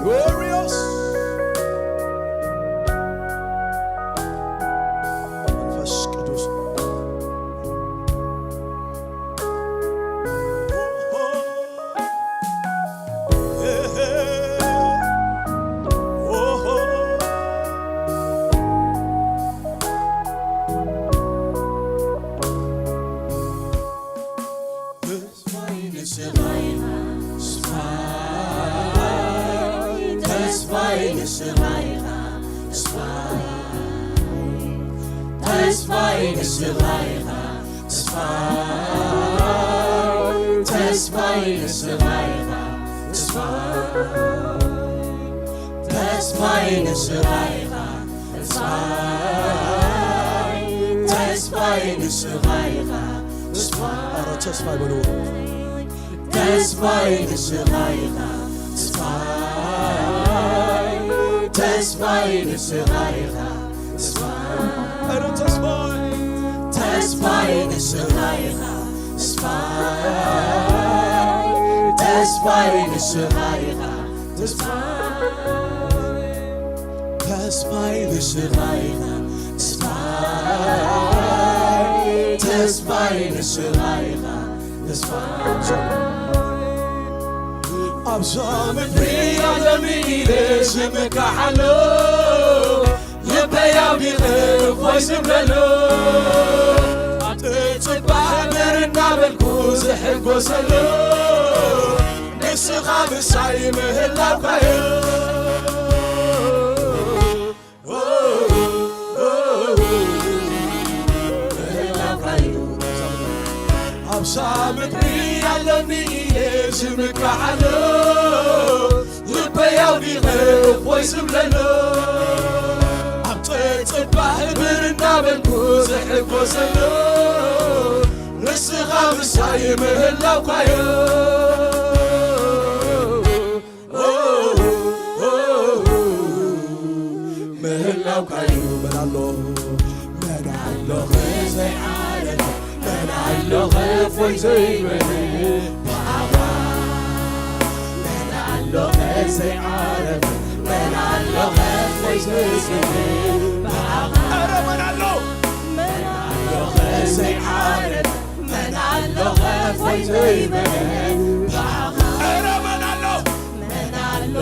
Glorious. መንፈስ ቅዱስ። ተስፋይ ንስኻ ኢኻ፣ ተስፋይ፣ ተስፋይ ንስኻ ኢኻ፣ ተስፋይ፣ ተስፋይ ንስኻ ኢኻ፣ ተስፋይ፣ ተስፋይ ንስኻ ኢኻ፣ ተስፋይ፣ ተስፋይ ንስኻ ኢኻ፣ ተስፋይ፣ ተስፋይ ንስኻ ኢኻ፣ ተስፋይ። ኧረ ተስፋይ በልዎ። ተስፋይ ንስኻ ኢኻ፣ ተስፋይ፣ ተስፋይ ንስኻ ኢኻ፣ ተስፋይ። ኧረ ተስፋይ። ተስፋይ ንስኻ ኢኻ፣ ተስፋይ፣ ተስፋይ ንስኻ ኢኻ፣ ተስፋይ። ተስፋይ ንስኻ ኢኻ፣ ተስፋይ፣ ተስፋይ ንስኻ ኢኻ፣ ተስፋይ። ኣብዛ ምድሪ ኣለኒ ኢለ ዝምካሕ ኣሎ፣ ልበይ ኣውዲቐ እፎይ ዝብለሉ፣ ኣብ ጽባሕ እምበር እናበልኩ ዝሕጎሰሉ፣ ንስኻ ምሳይ ምህላውካ'ዩ። ኣብዛ ምድሪ ኣለኒ ኢለ ዝምካሓሉ፣ ልበይ ኣውዲቐ እፎይ ዝብለሉ፣ ኣብ ጽባሕ እምበር እናበልኩ ዝሕጎሰሉ፣ ንስኻ ምሳይ ምህላውካ'ዩ። ምህላውካ'ዩ። መን ኣሎ፣ መን ኣሎ ዘይዓረፈ፣ መን ኣሎ እፎይ ዘይበለ ብኣኻ? መን ኣሎ ዘይዓረፈ፣ መን ኣሎ እፎይ ዘይበለ ብኣኻ? ኧረ መን ኣሎ? መን ኣሎ ዘይዓረፈ፣ መን ኣሎ እፎይ ዘይበለ ብኣኻ? ኧረ መን ኣሎ? መን ኣሎ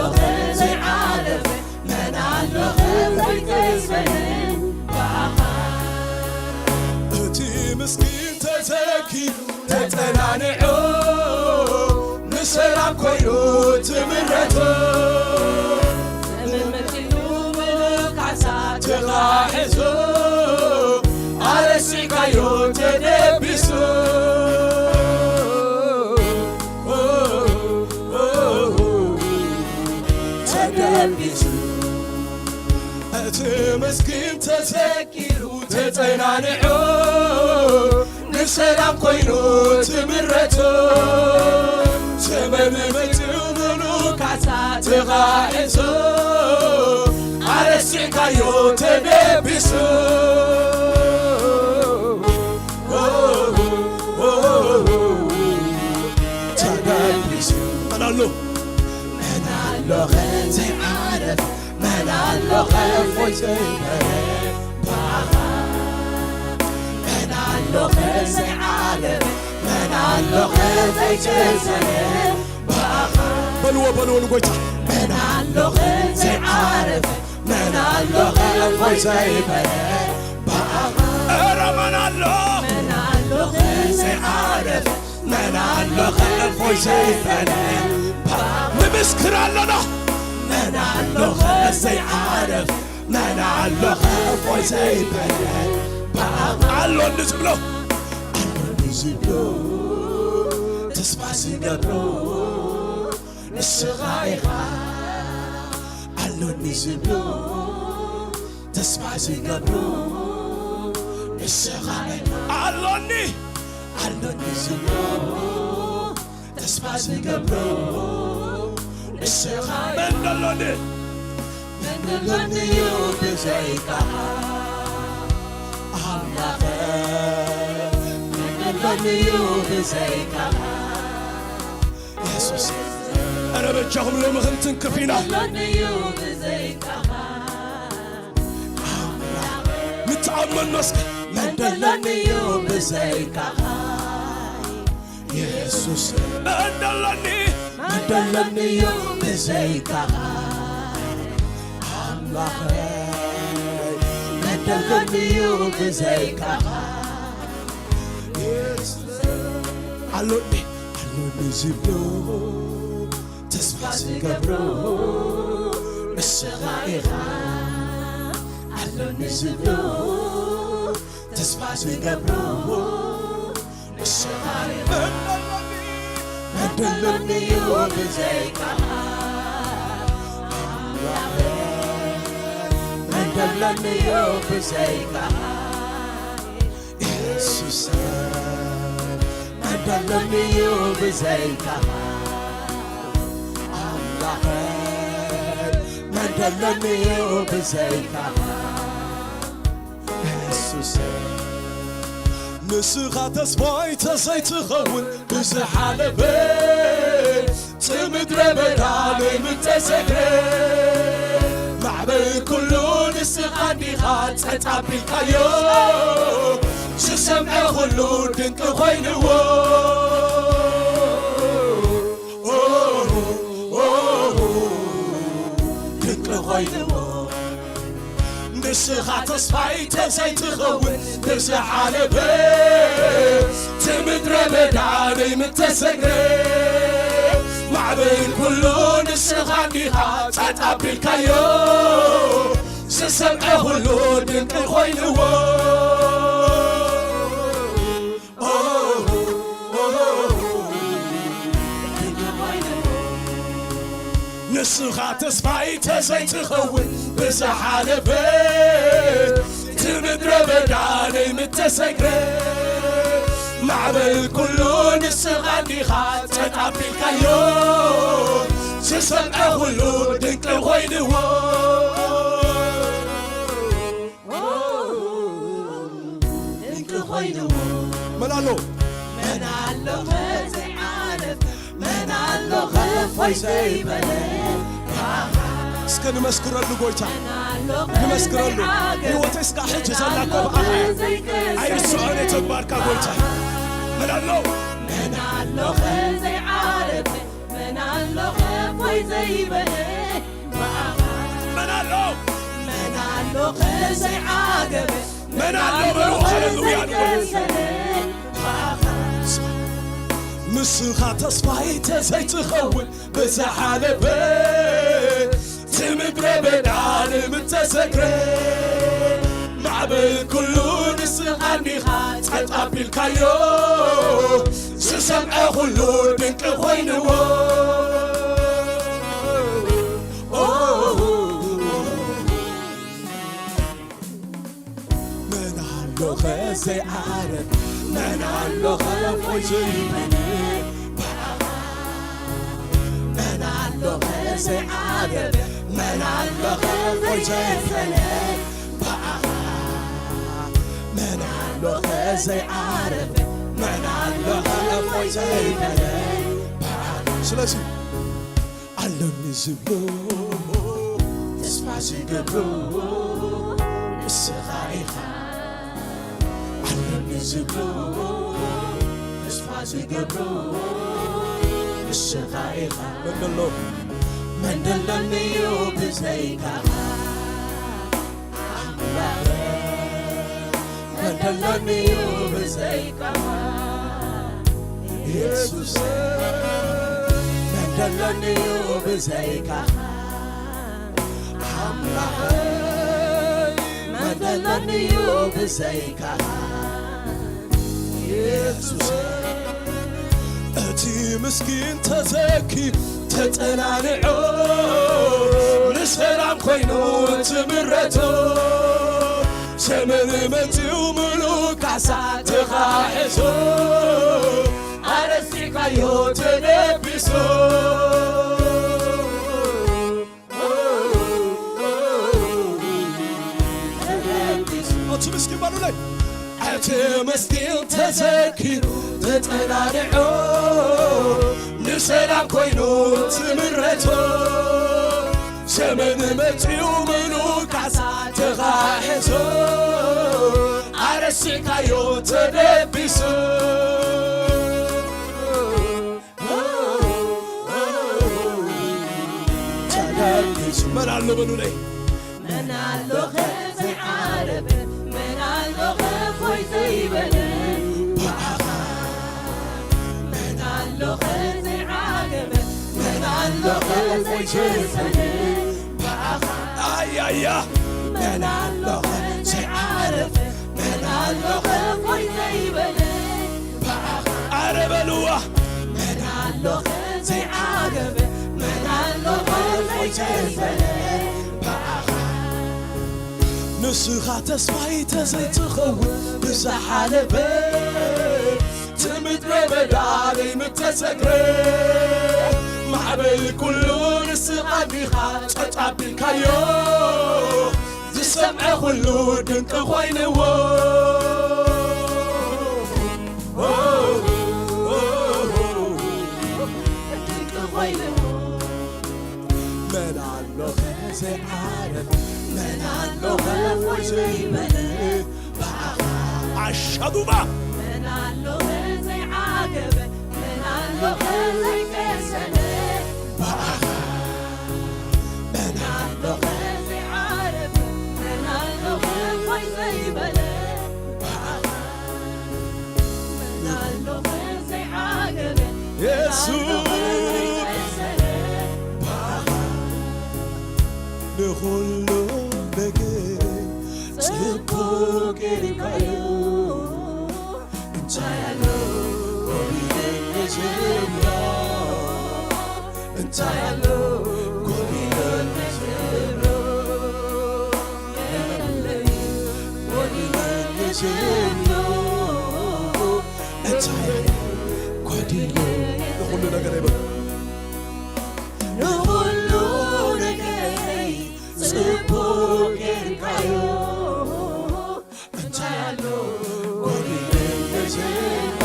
ዘይዓረፈ፣ መን ኣሎ እፎይ ዘይበለ ብኣኻ? እቲ ምስኪን ተዘኪሩ ተጸናኒዑ፣ ንሰላም ኮይኑ ትምረቱ። ተመልመልኪሉ ምሉእ ካሳ ተኻሒሱ፣ ኣረሲዕካዮ ተደቢሱ። ተደቢሱ። እቲ ምስኪን ተዘኪሩ ተጸናኒዑ፣ ንሰላም ኮይኑ ትምረቱ። ዘመን መጺኡ ምሉእ ካሳ ተኻሒሱ፣ ኣረሲዕካዮ ተደቢሱ። ተደቢሱ። መን ኣሎ? መን ኣሎ ዘይዓረፈ፣ መን ኣሎ እፎይ ዘይበለ ብኣኻ? መን ኣሎ ዘይዓረፈ፣ መን ኣሎ ዘይበለ ብኣኻ? በልዎ፣ በልዎ ንጎይታ። መን ኣሎ ዘይዓረፈ፣ መን ኣሎ እፎይ ዘይበለ ብኣኻ? ኧረ መን ኣሎ? መን ኣሎ ዘይዓረፈ፣ መን ኣሎ እፎይ ዘይበለ? ንምስክር ኣለና። መን ኣሎ ዘይዓረፍ፣ መን ኣሎ እፎይ ዘይበለ? ብኣኻ ኣሎኒ ዝብሎ፣ ኣሎኒ ዝብሎ፣ ተስፋ ዝገብሮ ንስኻ ኢኻ። ኣሎኒ ዝብሎ፣ ተስፋ ዝገብሮ ንስኻ ኢኻ። ኣሎኒ፣ ኣሎኒ ዝብሎ፣ ተስፋ ዝገብሮ መን ደሎኒ? መን ደሎኒ እዩ ብዘይካኻ ኣምላኸ? መን ደሎኒ እዩ ብዘይካኻ? የሱስ፣ ኧረ በጃኹም ሎሚ ክንትንክፍ ኢና። መን ደሎኒ እዩ ብዘይካኻ ኣምላኸ? ንተኣመኖ እስከ መን ደሎኒ እዩ ብዘይካኻ? የሱስ መን ደሎኒ? መን ደሎኒ እዩ ብዘይካኻ ኣምላኸይ? መን ደሎኒ እዩ ብዘይካኻ? የሱስ ኣሎኒ፣ ኣሎኒ ዝብሎ ተስፋ ዝገብሮ ንስኻ ኢኻ። ኣሎኒ ዝብሎ ተስፋ ዝገብሮ ንስኻ ኢኻ። መን ደሎኒ እዩ ብዘይካኻ ኣምላኸይ? መን ደሎኒ እዩ ብዘይካኻ የሱስ? መን ደሎኒ እዩ ብዘይካኻ ኣምላኸይ? መን ደሎኒ እዩ ብዘይካኻ የሱስ? ንስኻ ተስፋይ ተዘይትኸውን ብዝሓለፈ፣ እቲ ምድረ በዳ ናይ ምተሰግረ፣ ማዕበል ኩሉ ንስኻ እንዲኻ ጸጥ ኣቢልካዮ፣ ዝሰምዐ ኩሉ ድንቂ ኮይንዎ። ኦ፣ ኦ፣ ድንቂ ኮይንዎ። ንስኻ ተስፋይ ተዘይትኸውን ብዝሓለፈ፣ እቲ ምድረ በዳ ናይ ምተሰግረ፣ ማዕበል ኩሉ ንስኻ እንዲኻ ጸጥ ኣቢልካዮ፣ ዝሰምዐ ኩሉ ድንቂ ኮይንዎ። ኦ፣ ኦ፣ ድንቂ ኮይንዎ። ንስኻ ተስፋይ ተዘይትኸውን ብዝሓለፈ፣ እቲ ምድረ በዳ ናይ ምተሰግረ፣ ማዕበል ኩሉ ንስኻ እንዲኻ ጸጥ ኣቢልካዮ፣ ዝሰምዐ ኩሉ ድንቂ ኮይንዎ። ድንቂ ኮይንዎ። መን ኣሎ? መን ኣሎ ዘይዓረፈ? መን ኣሎ ከፎይ ዘይበለ? እስከ ንመስክረሉ ጎይታ፣ መን ኣሎ ንመስክረሉ። ዘይዓረፈ? ህይወተይ እስካብ ሕጂ ዘላ እኮ ብኣኻ እያ። ዘይከሰረ? ኣይርስዖን እየ ተግባርካ ጎይታ። መን ኣሎ? መን ኣሎ ዘይዓረፈ? መን ኣሎ ከፎይ ዘይበለ ብኣኻ? መን ኣሎ? መን ኣሎ ከዘይዓገበ? መን ኣሎ በሉ፣ ሃሌሉያ ንበል። ከዘይከሰረ ብኣኻ? ንስኻ ተስፋይ ተዘይትኸውን ብዝሓለፈ፣ እቲ ምድረ በዳ ንምተሰግረ፣ ማዕበል ኩሉ ንስኻ እንዲኻ ጸጥ ኣቢልካዮ፣ ዝሰምዐ ኩሉ ድንቂ ኮይንዎ። ኦ፣ መን ኣሎ ከዘይዓረፍ? መን ኣሎ ከፎይ ዘይበለ ብኣኻ? መን ኣሎ ከዘይዓረፍ? መን ኣሎ ከፎይ ዘይበለ ብኣኻ? መን ኣሎ ከዘይዓረፍ? መን ኣሎ ከፎይ ዘይበለ ብኣኻ? ስለዚ ኣለኒ ዝብሎ ተስፋ ዝገብሮ ንስኻ ኢኻ። ኣለኒ ዝብሎ ተስፋ ዝገብሮ ንስኻ ኢኻ። መን ደሎ? መን ደሎኒ እዩ ብዘይካኻ? ኣምላኸይ፣ መን ደሎኒ እዩ ብዘይካኻ? የሱስ፣ መን ደሎኒ እዩ ብዘይካኻ? ኣምላኸይ፣ መን ደሎኒ እዩ ብዘይካኻ? የሱስ፣ እቲ ምስኪን ተዘኪ ተጸናንዖ፣ ንሰላም ኮይኑ እቲ ምረቶ፣ ዘመን መጺኡ ምሉእ ካሳ ተኻሒሶ፣ ኣረሲካዮ ተደቢሶ። እቲ ምስኪን በሉለይ። እቲ ምስኪን ተዘኪሩ ተጠላልዖ፣ ንሰላም ኮይኑ ትምረቶ፣ ዘመን መጺኡ ምሉ ካሳ ተኻሕሶ፣ ኣረሲዕካዮ ተደቢሱ። ተደቢሱ። መን ኣሎ በሉለይ። መን ኣሎ ዘይዓረበ፣ መን ኣሎ ፎይ ዘይበለ ብኣኻ? መን ኣሎ ዘይዓረበ፣ መን ኣሎ ፎይ ዘይበለ ብኣኻ? ኣያያ። መን ኣሎ ዘይዓረበ፣ መን ኣሎ ፎይ ዘይበለ ብኣኻ? ኣረ በልዋ። መን ኣሎ ዘይዓረበ፣ መን ኣሎ ፎይ ዘይበለ ብኣኻ? ንስኻ ተስፋይ ተዘይትኸውን ብዝሓለፈ፣ እቲ ምድረ በዳ ዘይምተሰግረ፣ ማዕበል ኩሉ ንስኻ ዲኻ ጸጥ ኣቢልካዮ፣ ዝሰምዐ ኩሉ ድንቂ ኮይንዎ። ድንቂ ኮይንዎ። መን ኣሎ ዘይዓረብ፣ መን ኣሎ ፎይ ዘይበለ ብኣኻ? ኣሻዱባ። መን ኣሎ ዘይዓገበ፣ መን ኣሎ ዘይቀሰነ ብኣኻ? መን ኣሎ ዘይዓረብ፣ መን ኣሎ ፎይ ዘይበለ ብኣኻ? መን ኣሎ ዘይዓገበ፣ የሱስ። መን ኣሎ ዘይቀሰነ ብኣኻ? ንኹሉ ነገር ጽቡቕ ጌርካዮ። እንታይ ኣሎ ጎዲለኒ ዝብሎ? እንታይ ኣሎ ጎዲለኒ ዝብሎ? የለይ ጎዲለኒ ዝብሎ። እንታይ ኣሎ ጎዲለኒ? ንኹሉ ነገር ይበል። ንኹሉ ነገረይ ጽቡቕ ጌርካዮ። እንታይ ኣሎ ጎዲለኒ ዝብሎ?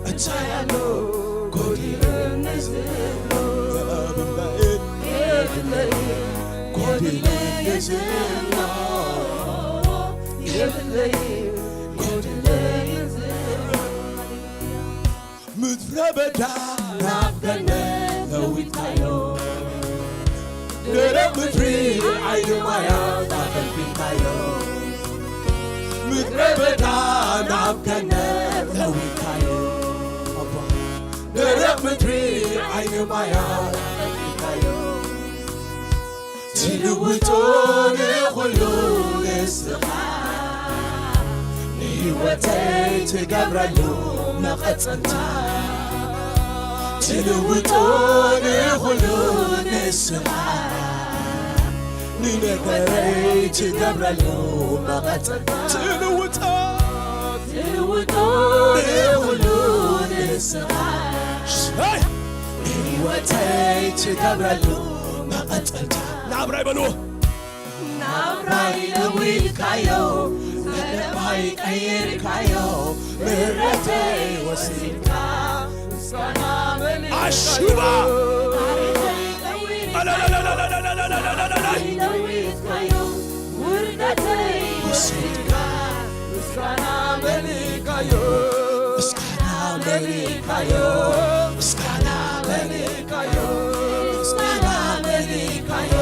እንታይ ኣሎ ጎዲለኒ ዝብሎ? የብለይ፣ የብለይ ጎዲለኒ ዝብሎ። የብለይ ጎዲለኒ ዝብሎ። ምድረ በዳ ናብ ገነት ለዊጥካዮ፣ ደረቕ ምድሪ ዓይኒ ማያት ኣፈልፊልካዮ። ምድረ በዳ ናብ ገነት ለዊጥካዮ፣ ኣባ፣ ደረቕ ምድሪ ዓይኒ ማያት ኣፈልፊልካዮ። ትልውጦ ንኹሉ ንስኻ፣ ንህይወተይ ትገብረሉ መቐጸልታ። ትልውጦ ንኹሉ ንስኻ፣ ንነገረይ ትገብረሉ መቐጸልታ። ትልውጦ፣ ትልውጦ ንኹሉ ንስኻ፣ ሄይ! ንህይወተይ ትገብረሉ መቐጸልታ። ናብራይ በልዎ። ናብራይ ለዊጥካዮ፣ ዘለፋይ ቀይርካዮ፣ ምሕረተይ ወሲድካ፣ ምስጋና መሊእካዮ። ኣሹባ! ታሪኸይ ቀይርካዮ፣ ኣላላላላላላላላላላላ! ለዊጥካዮ፣ ውርደተይ ወሲድካ፣ ምስጋና መሊእካዮ፣ ምስጋና መሊእካዮ፣ ምስጋና መሊእካዮ፣ ምስጋና መሊእካዮ፣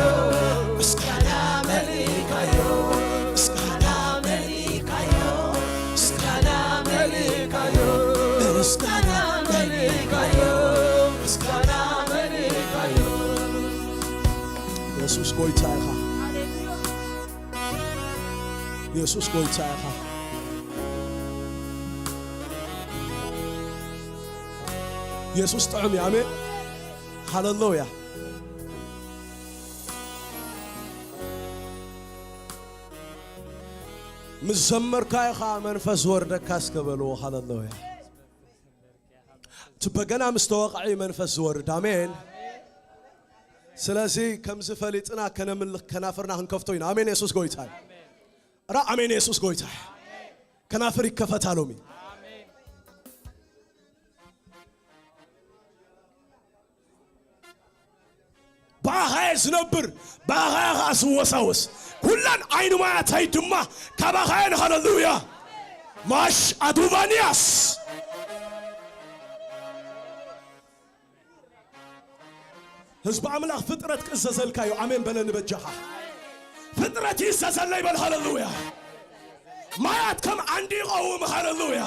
ምስጋና መሊእካዮ፣ ምስጋና መሊእካዮ፣ ምስጋና መሊእካዮ፣ ምስጋና መሊእካዮ፣ ምስጋና መሊእካዮ። የሱስ ጎይታ ኢኻ። የሱስ ጎይታ ኢኻ። የሱስ ጥዑም እዩ። ኣሜን። ሃሌሉያ። ምስ ዘመርካዮ ኸዓ መንፈስ ዝወርደካ እስከ በልዎ። ሃሌሉያ። እቲ በገና ምስ ተወቕዐ እዩ መንፈስ ዝወርድ። ኣሜን። ስለዚ ከምዚ ፈሊጥና ከነምልኽ ከናፍርና ክንከፍቶ ኢና። ኣሜን። የሱስ ጎይታ እዩ። ራ ኣሜን። የሱስ ጎይታ። ከናፍር ይከፈታ ሎሚ። ብኣኻየ ዝነብር፣ ብኣኻየ ኸዓ ዝወሳወስ፣ ኩለን ዓይኑ ማያተይ ድማ ካባኻየን። ሃለሉያ። ማሽ ኣዱቫንያስ። ህዝቢ ኣምላኽ፣ ፍጥረት ክእዘዘልካ እዩ። ኣሜን በለኒ በጃኻ። ፍጥረት ይእዘዘለይ በል። ሃለሉያ። ማያት ከም ዓንዲ ይቐውም። ሃለሉያ።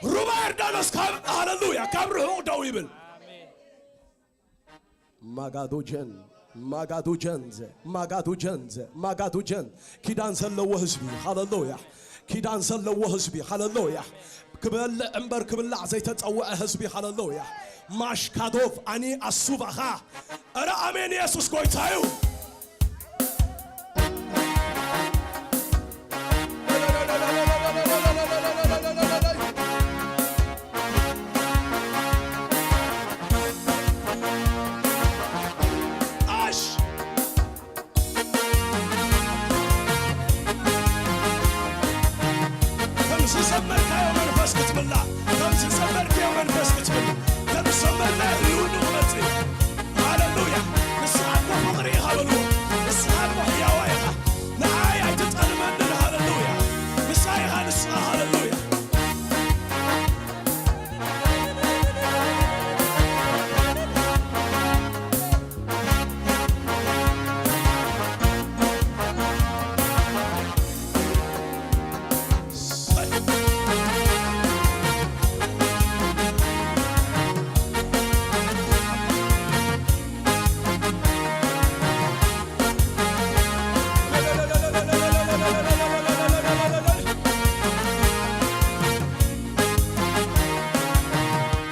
ሩባ ዮርዳኖስ ካብ፣ ሃለሉያ፣ ካብ ርሑቕ ደው ይብል። ማጋዱጀን፣ ማጋዱጀንዘ፣ ማጋዱጀንዘ፣ ማጋዱጀን። ኪዳን ዘለዎ ህዝቢ፣ ሃለሉያ። ኪዳን ዘለዎ ህዝቢ፣ ሃለሉያ። ክበልዕ እምበር ክብላዕ ዘይተጸውዐ ህዝቢ፣ ሃለሉያ። ማሽካዶቭ ኣኒ ኣሱባኻ። እረ ኣሜን፣ የሱስ ጎይታ እዩ። ኣሽ! ከም ዝዘመርካዮ መንፈስ ክትምላ፣ ከም ዝዘመርካዮ መንፈስ ክትብል፣ ከም ዝዘመርናዮ ህልውንኡ ክመጽእ እዩ። ሃሌሉያ! ንስኻ እኮ ፍቕሪ ኢኻ በልዎ። ንስኻ እኮ ሕያዋይ ኢኻ። ንዓይ ኣይትጠልመንን። ሃሌሉያ! ምሳይ ኢኻ ንስኻ። ሃሌሉያ!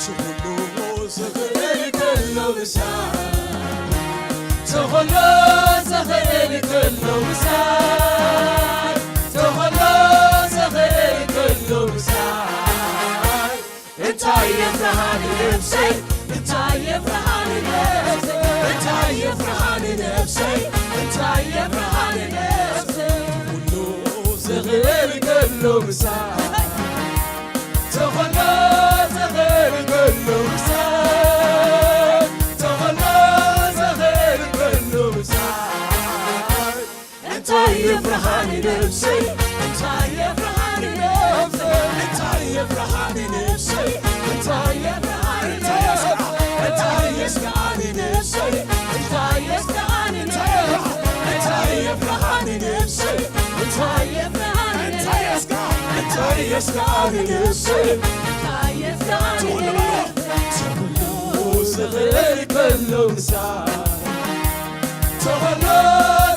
ትኹሉ ዝኽእል ከሎ ምሳይ፣ ትኹሉ ዝኽእል ከሎ ምሳይ፣ ትኹሉ ዝኽእል ከሎ ምሳይ፣ እንታይ የፍርሃኒ ነፍሰይ፣ እንታይ የፍርሃኒ ነፍሰይ፣ እንታይ የፍርሃኒ ነፍሰይ፣ እንታይ የፍርሃኒ ነፍሰይ። ኩሉ ዝኽእል ከሎ ምሳይ፣ ተኾሎ ዝኽእል ከሎ ምሳይ፣ ተኾሎ ዝኽእል ከሎ ምሳይ። እንታይ የፍርሃኒ ነፍሰይ፣ እንታይ የፍርሃኒ ነፍሰይ፣ እንታይ የፍርሃኒ ነፍሰይ፣ እንታይ የፍርሃኒ ነፍሰይ፣ እንታይ የስግኣኒ ነፍሰይ፣ እንታይ የስግኣኒ ነፍሰይ፣ እንታይ የፍርሃኒ ነፍሰይ፣ እንታይ የፍርሃኒ ነፍሰይ፣ እንታይ የስግኣኒ ነፍሰይ፣ እንታይ የስግኣኒ ነፍሰይ። ትኹሉ ዝኽእል ከሎ ምሳይ፣ ተኾሎ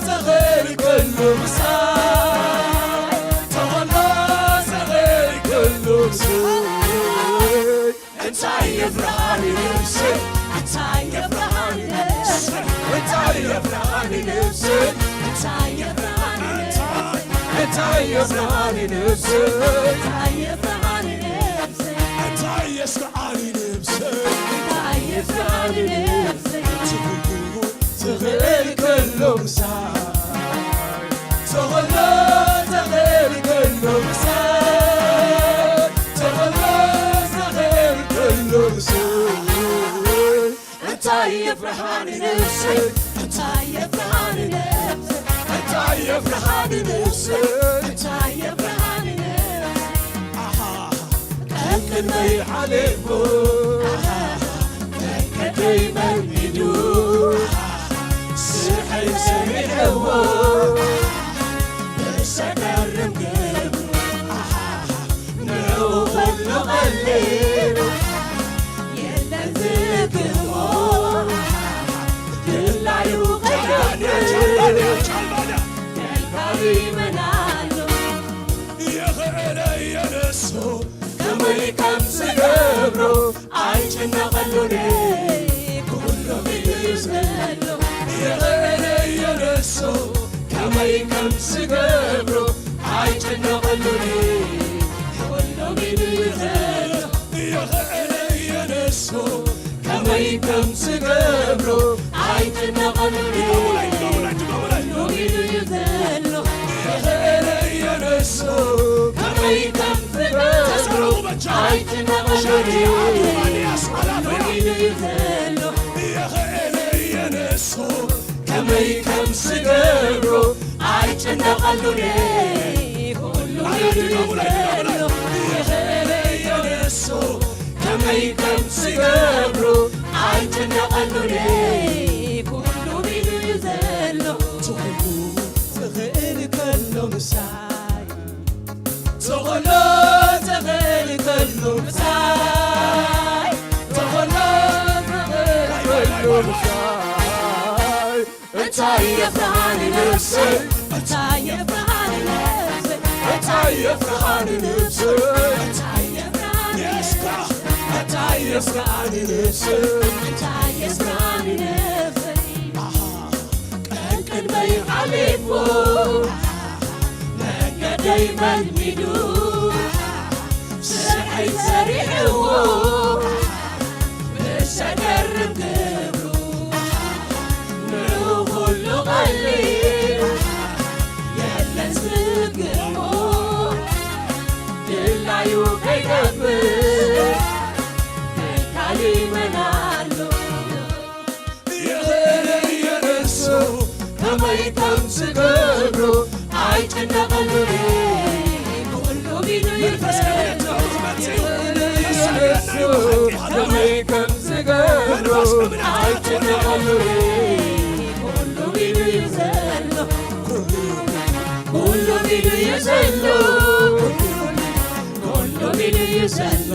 ዝኽእል ከሎ ምሳይ፣ ተኾሎ ዝኽእል ከሎ ምሳይ፣ እንታይ የፍርሃኒ ነፍሰይ፣ እንታይ የፍርሃኒ ነፍሰይ፣ እንታይ የፍርሃኒ ነፍሰይ፣ እንታይ የፍርሃኒ ነፍሰይ፣ እንታይ የፍርሃኒ ነፍሰይ፣ እንታይ የፍርሃኒ ነፍሰይ። እንታይ የስግኣኒ ነፍሰይ፣ እንታይ የስግኣኒ ነፍሰይ። ትኽእል ከሎ ምሳይ፣ ተኾሎ ትኽእል ከሎ ምሳይ፣ ተኾሎ ትኽእል ከሎ ምሳይ። እንታይ የፍርሃኒ ነፍሰይ፣ እንታይ የፍርሃኒ ነፍሰይ፣ እንታይ የፍርሃኒ ነፍሰይ፣ እንታይ የፍርሃኒ ነፍሰይ። ኣሃ፣ ቀንቅን መይሓሌፎ፣ ኣሃ፣ መንገደይ መን ሂዱ፣ ኣሃ፣ ስርሐይ ሰሚዐዎ፣ ብዘገርም ግብሩ፣ ኣሃ፣ ንዕኡ ኩሉ ቀሊል፣ የለን ዝግሞ፣ ድላዩ ከይወፍር፣ ከልካሊ መን ኣሎ? ይኽእል እየ ንሱ ከመይ ከም ዝገብሮ፣ ኣይጭነቐሉን፣ ኩሉ ኢሉ እዩ ዘሎ። ይኽእል እየ ንሱ ከመይ ከም ዝገብሮ፣ ኣይጭነቐሉን፣ ኩሉ ኢሉ እዩ ዘሎ። ይኽእል እየ ንሱ ከመይ ከም ዝገብሮ፣ ኣይጭነቐሉን፣ ድገሙለይ፣ ድገሙለይ፣ ድገሙለይ። ኩሉ ኢሉ እዩ ዘሎ። ይኽእል እየ ከም ዝገብሮ ኣይትነቐሉኒ። ኩሉ ኢሉ እዩ ዘሎ። የኽእል እየ ንሱ ከመይ ከም ዝገብሮ ኣይትነቐሉኒ። ኩሉ ኢሉ እዩ ዘሎ። የኽእል እየ ንሱ ከመይ ከም ዝገብሮ ኣይትነቐሉኒ። ኩሉ ኢሉ እዩ ዘሎ። እቲ ኩሉ ዝኽእል ከሎ ምሳይ ተኾሎ ተኽእል ከሉ ምሳይ ተኾሎ ተኽእል ከሉ ምሳይ እንታይ የፍርሃኒ ነፍሰይ እንታይ የፍርሃኒ ነፍሰይ እንታይ የፍርሃኒ ነፍሰይ እንታይ የፍርሃኒ ነፍሰይ እንታይ የፍርሃኒ ነፍሰይ እንታይ የፍርሃኒ ነፍሰይ ቀንቅን በይሓሊፉ መንገደይ መልሚዱ ስርሐይ ሰሪሕዎ ብሰገርም ግብሩ ንዑ ኩሉ ቐሊል የለን ዝግሞ ድላዩ ከይገብር ከካሊ መን ኣሎ የኽእለየ ንሱ ከመይ ከም ዝገብሮ ኣይጨነቐሉኒ ኩሉም ኢሉ መንፈስ ቅዱስ ይኽእል ንሱ ከመይ ከም ዝገብሮ ኣይጨነቐሉኒ ኩሉም ኢሉ እዩ ዘሎ ኩሉም ኢሉ እዩ ዘሎ ኩሉም ኢሉ እዩ ዘሎ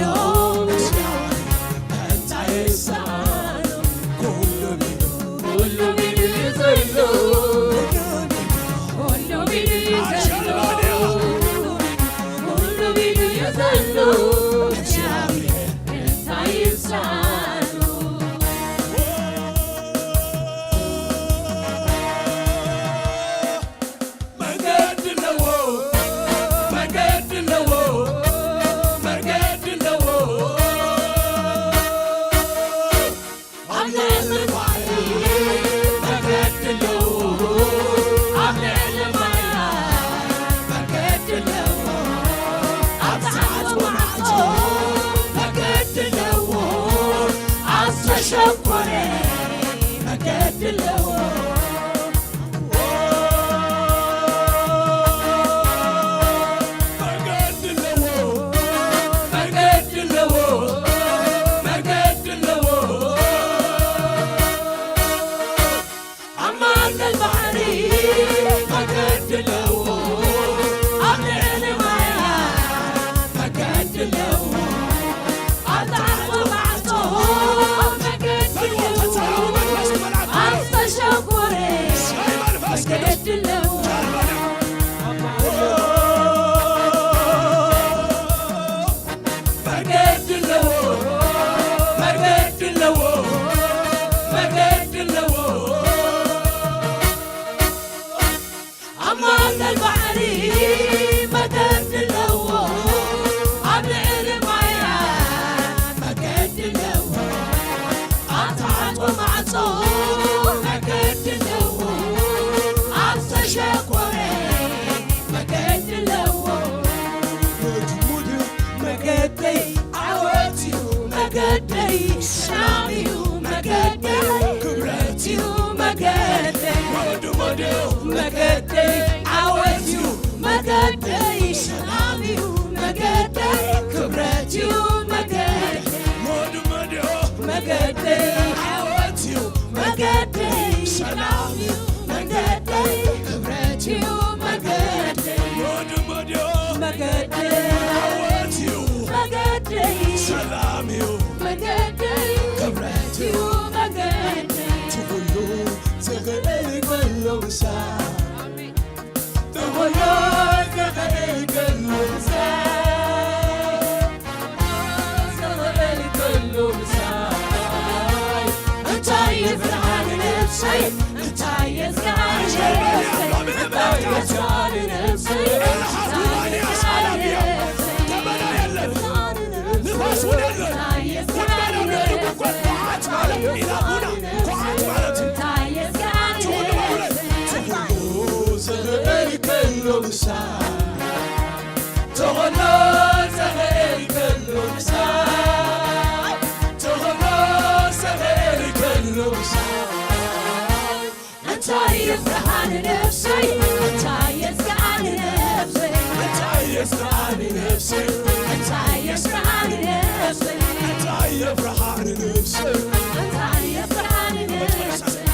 እንታይ የፍርሃ ንነፍሰይ? እንታይ የፍርሃ ንነፍሰይ? እንታይ የፍርሃ ንነፍሰይ?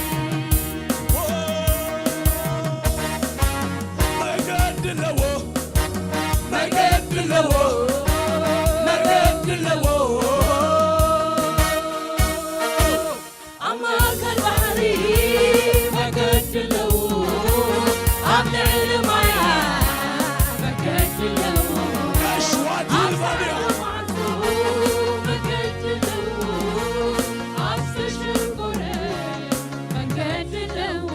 መገዲ ኣለዎ፣ መገዲ ኣለዎ፣ መገዲ ኣለዎ። ኣብ ማእከል ባሕሪ መገዲ ኣለዎ፣ ኣብ ልዕሊ ማያት መገዲ ኣለዎ። ኣብ ሳዕሪ ማዕጾ መገዲ ኣለዎ፣ ኣብ ዝተሸንኮረ መገዲ ኣለዎ።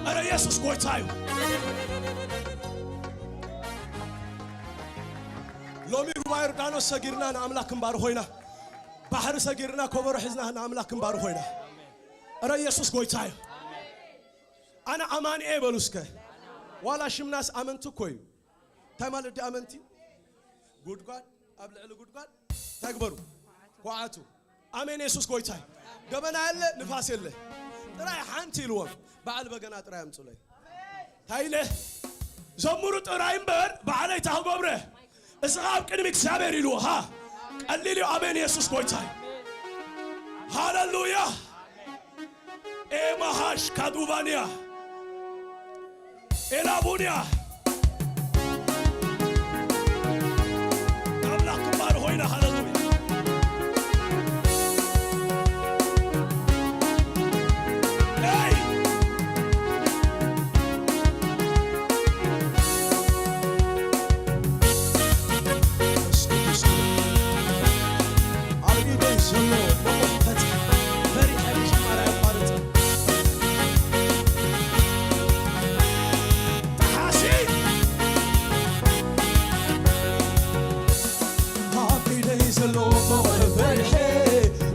ኣረ ኢየሱስ ጎይታ እዩ። ሎሚ ሩባ ዮርዳኖስ ሰጊርና ንኣምላኽ ክንባርኾ ኢና። ባሕሪ ሰጊርና ኮበሮ ሒዝና ንኣምላኽ ክንባርኾ ኢና። እረ ኢየሱስ ጎይታ እዩ። ኣነ ኣማንኤ በሉ እስከ። ዋላ ሽምናስ ኣመንቲ እኮ እዩ። እንታይ ማለት ድዩ ኣመንቲ? ጉድጓድ ኣብ ልዕሊ ጉድጓድ እንታይ ግበሩ? ኳዓቱ። ኣሜን። የሱስ ጎይታ እዩ። ደበና የለ፣ ንፋስ የለ። ጥራይ ሓንቲ ኢልዎም፣ በዓል በገና ጥራይ ኣምጹለይ። እንታይ ኢለ? ዘምሩ ጥራይ እምበር በዓለይ እንታይ ክገብረ? እዚ ኸኣ ኣብ ቅድሚ እግዚኣብሔር ኢልዎ። ሃ፣ ቀሊል እዩ። ኣሜን። የሱስ ጎይታ እዩ። ሃሌሉያ። ኤማሃሽ ካዱባንያ ኤላቡንያ ኣምላኽ ክባር ሆይና። ሃሌሉያ። ኤይ! መንፈስ ቅዱስ ኣብ ኢደይ ዘሎ መቑሕ ፈትሒ ፈሪሐ ምዝማር ኣየቋርጽን። ጠሓሲ ኣብ ኢደይ ዘሎ መቑሕ ፈሪሐ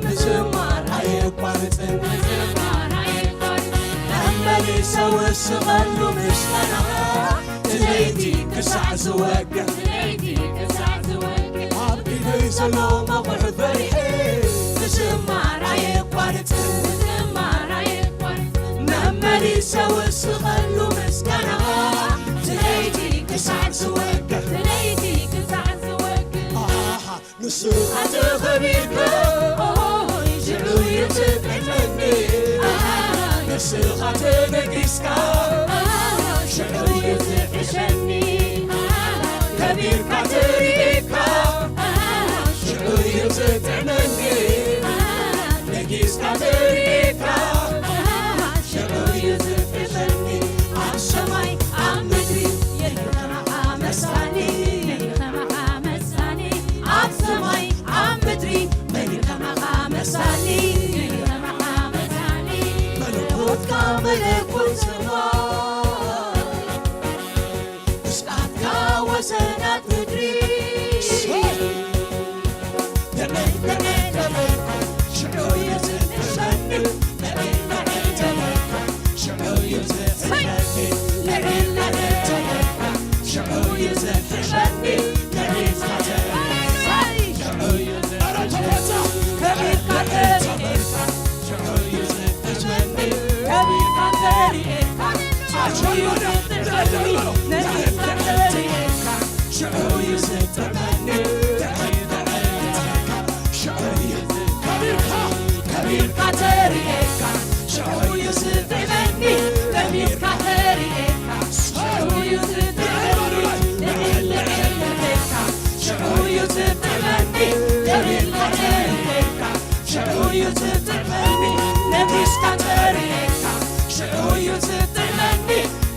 ምዝማር ኣየቋርጽን። ምዝማር ኣየቋርጽን። መመሊሰ ወስቐሉ ምስጋና እቲ ለይቲ ክሳዕ ዝወግሕ። እቲ ለይቲ ክሳዕ ዝወግሕ። ኣብ ኢደይ ዘሎ መቑሕ ፈሪሐ ምዝማር ኣየቋርጽን። ምዝማር ኣየቋርጽን። መመሊሰ ወስቐሉ ምስጋና እቲ ለይቲ ክሳዕ ዝወግሕ። እቲ ለይቲ ክሳዕ ዝወግሕ። ኣሃ፣ ንስኻ ተኸቢርካ፣ ሽዑ እዩ ዝጥዕመኒ። ኣሃ፣ ንስኻ ተነጊስካ፣ ሽዑ እዩ ዝሕሸኒ። ከቢርካ ተሪእካ፣ ሽዑ እዩ ዝጥዕመኒ። ነጊስካ ተሪእካ፣ ሽዑ እዩ ዝሕሸኒ። ኣብ ሰማይ ኣብ ምድሪ የልከማኻ መሳሊ፣ የልከማኻ መሳሊ። ኣብ ሰማይ ኣብ ምድሪ መን ከማኻ መሳሊ፣ መን ከማኻ መሳሊ። መለኮትካ መለኮት ሰማይ፣ ግዝኣትካ ወሰናት ምድሪ። ተመን ተመን ተመን ሽዑ እዩ ዝሕሸኒ። ተመን ተመን ተመን ከቢርካ ተሪኤካ ሽዑ እዩ ዝጥዕመኒ። ከቢርካ ተሪኤካ ሽዑ እዩ ዝጥዕመኒ። ልዕል ልዕል ልብካ ሽዑ እዩ ዝጥዕመኒ። ከቢርካ ተሪኤካ ሽዑ እዩ ዝጥዕመኒ። ነጊስካ ተሪኤካ ሽዑ እዩ ዝጥዕመኒ።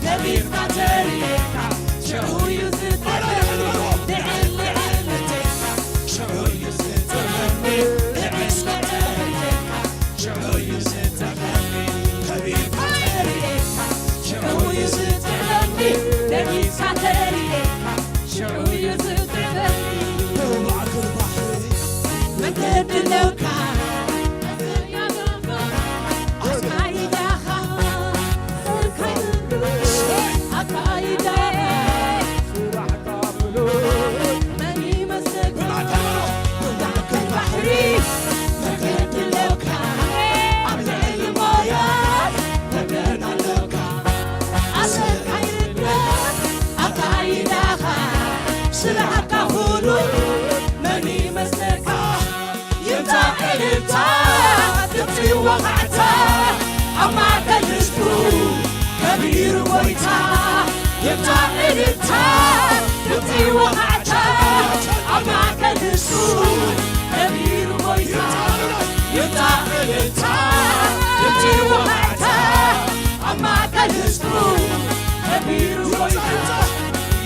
ከቢርካ ተሪኤካ ሽዑ እዩ ዝጥዕመኒ። ልዕል ልዕል ልብካ ሽዑ እዩ ዝጥዕመኒ። ነጊስካ ተሪኤካ ሽዑ እዩ ዝጥዕመኒ። ከቢርካ ተሪኤካ ሽዑ እዩ ዝጥዕመኒ። ነጊስካ ተሪኤካ ሽዑ እዩ ዝጥዕመኒ። ብማእከል ባሕሪ መገዲ ኣለውካ። ኣካይዳኻ ኣካይዳኻ ስራሕካ ፍሉይ መን ይመስለካ? ይምጻእ እልልታ፣ ድምጺ ወቓዕታ፣ ኣብ ማእከል ህዝቡ ከቢሩ ጎይታ። ይምጻእ እልልታ፣ ድምጺ ወቓዕታ፣ ኣብ ማእከል ህዝቡ ከቢሩ ጎይታ። ይምጻእ እልልታ፣ ድምጺ ወቓዕታ፣ ኣብ ማእከል ህዝቡ ከቢሩ ጎይታ።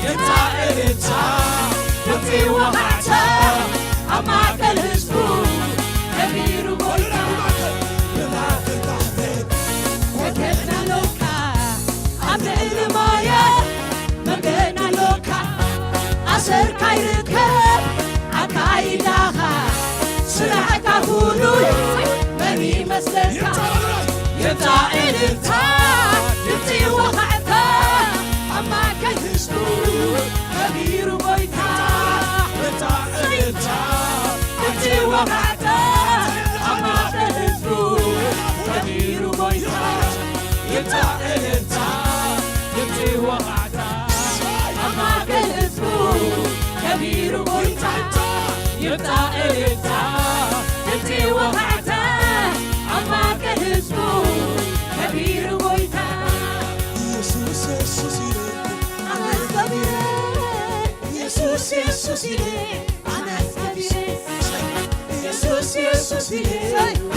ይምጻእ እልልታ፣ ድምጺ ወቓዕታ፣ ኣብ ማእከል ህዝቡ ከቢሩ ጎይታ። ብማእከል ባሕሪ ወገንና ኣሎካ፣ ኣብ ልዕሊ ማያት መገን ኣሎካ። ኣሰርካ ይርከብ ኣካይዳኻ፣ ስራሕካ ፍሉይ መን ይመስለካ? ይምጻእ እልልታ፣ ድምጺ ወቓዕታ፣ ኣብ ማእከል ህዝቡ ከቢሩ ጎይታ። ይምጻእ እልልታ፣ ድምጺ ወቓዕታ፣ ኣብ ማእከል ህዝቡ ከቢሩ ጎይታ። ይምጻእ እልልታ፣ ድምጺ ወቓዕታ፣ ኣብ ማእከል ህዝቡ ከቢሩ ጎይታ። ይምጻእ እልልታ፣ ድምጺ ወቓዕታ፣ ኣብ ማእከል ህዝቡ ከቢሩ ጎይታ። ኢየሱስ፣ ኢየሱስ ኢለ ኣመስግነ። ኢየሱስ፣ ኢየሱስ ኢለ ኣመስግነ። ኢየሱስ፣ ኢየሱስ ኢለ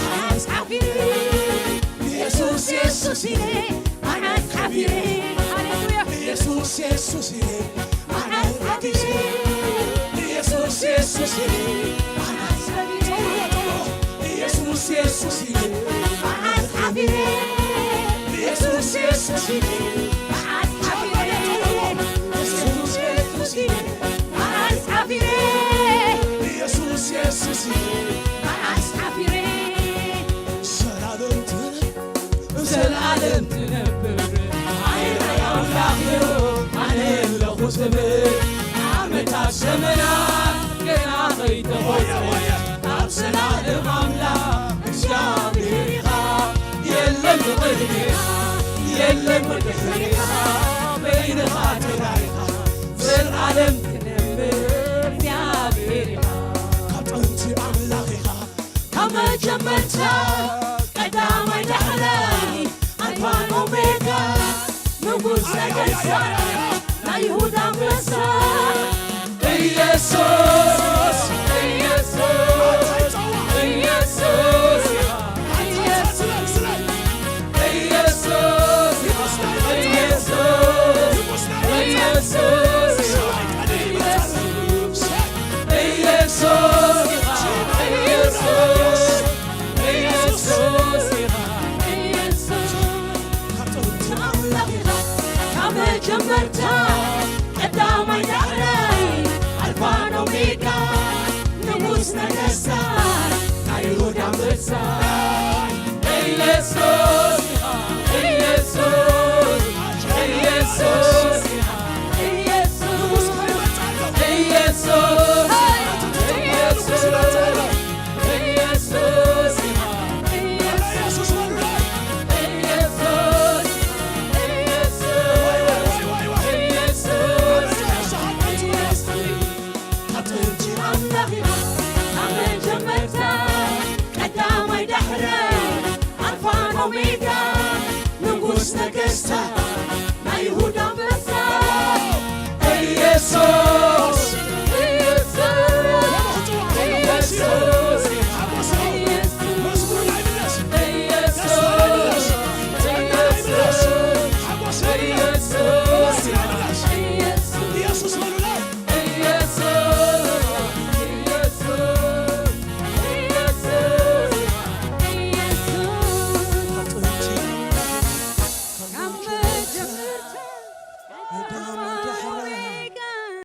ኣመስግነ። ኢየሱስ፣ ኢየሱስ ኢለ ኣመስግነ። ሃሌሉያ። ኢየሱስ፣ ኢየሱስ ኢለ ኣመስግነ። ኢየሱስ፣ ኢየሱስ ኢለ ኣመስግነ። ኢየሱስ፣ ኢየሱስ ኢለ ኣመስግነ። ኢየሱስ፣ ኢየሱስ ኢለ ኣመስግነ። ኢየሱስ፣ ኢየሱስ ኢለ መዓስ ሓፊረ? ኢየሱስ፣ ኢየሱስ ኢለ መዓስ ሓፊረ? ዘላለም ትነብር፣ ዘላለም ትነብር፣ ሓያል ኣምላኽ እዩ፣ ኣነ ኣለኹ ትብል። ዓመታት ዘመናት ገና ከይተቖጸረ፣ ኣብ ዘላለም ኣምላኽ እግዚኣብሔር ኢኻ። የለን ብቕድሜኻ፣ የለን ብድሕሬኻ፣ በይንኻ ተራኢኻ፣ ዘላለም ትነብር እግዚኣብሔር ኢኻ። ካብ ጥንቲ ኣምላኽ ኢኻ፣ ካብ መጀመርታ ቀዳማይ ዳሕራይ ኣልፋን ኦሜጋ ንጉስ ነገስታት ናይ ይሁዳ ኣንበሳ ኢየሱስ፣ ኢየሱስ፣ ኢየሱስ፣ ኢየሱስ፣ ኢየሱስ፣ ኢየሱስ፣ ኢየሱስ፣ ኢየሱስ፣ ኢየሱስ፣ ኢየሱስ ኢኻ። ኢየሱስ። ኣምላኽ ኢኻ። ካብ መጀመርታ ቀዳማይ ዳሕራይ ኣልፋን ኦሜጋ ንጉስ ነገስታት ናይ ይሁዳ ኣንበሳ ኢየሱስ ኢኻ። ኢየሱስ፣ ኢየሱስ ኢኻ። ኢየሱስ፣ ኢየሱስ፣ ኢየሱስ፣ ኢየሱስ ኢኻ። ኢየሱስ፣ ኢየሱስ፣ ኢየሱስ፣ ኢየሱስ፣ ኢየሱስ። ካብ ጥንቲ ኣምላኽ ኢኻ፣ ካብ መጀመርታ ቀዳማይ ዳሕራይ ኣልፋን ኦሜጋ ንጉስ ነገስታት ናይ ይሁዳ ኣንበሳ ኢየሱስ